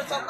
Peb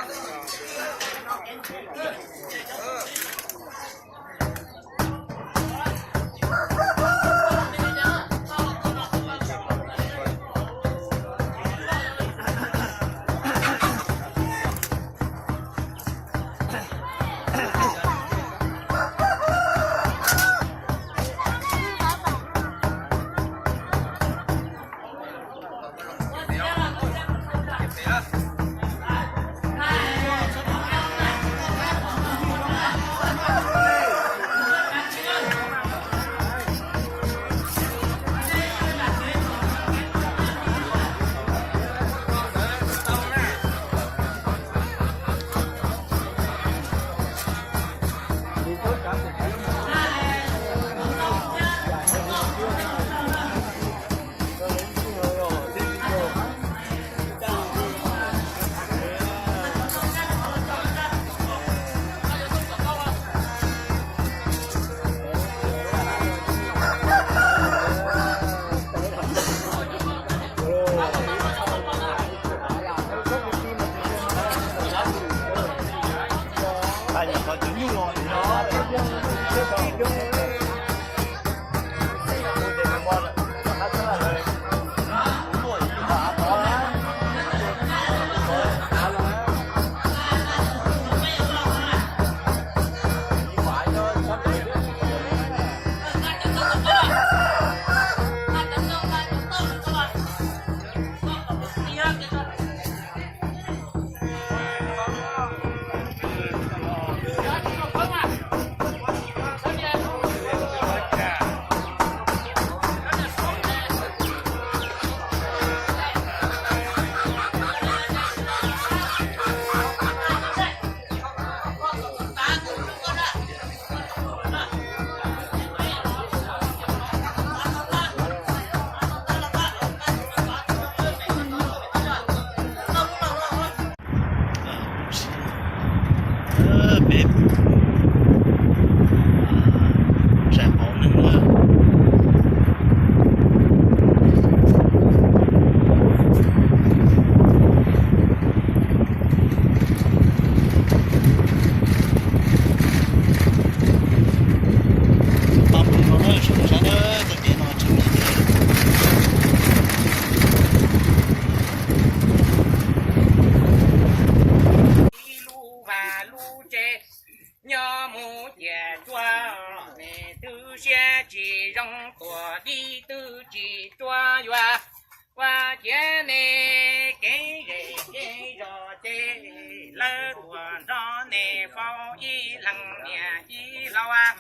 saib hauv neeg na. Pab mus no na, sawv daws saib na, txoj kev no tsis me li. Ib lub vaj lub tsev nyob mus ciaj tsuag, nej twb siab tsis zoo tuaj dib twb tsis tsuag yuav. Ua ciav nej kev zej kev zos ces lawv tuaj nrog nej faus ib leeg niam ib laus.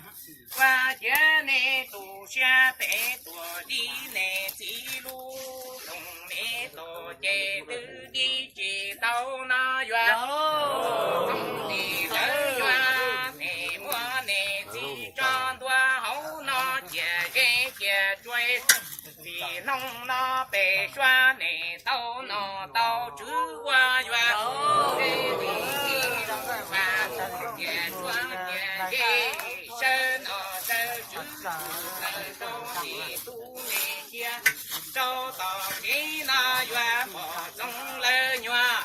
Ua ciav nej tu siab phem tuaj dib nej txiv lub loos me tuaj ces twb dib tsis tau no yuav. Txoov tis lawv yuav nej muab nej txiv tso ntua hauv no ciaj zej ciaj tsuag. Txij hnub no pem suab nej tau nom tau tswv ua yuav. Ces tij tij los mas ciaj tsuag ciaj zej, sawv nom sawv tswv tawm rau txij tub nej cia, rau tom kev no yuav pom txoov lawv nyuag.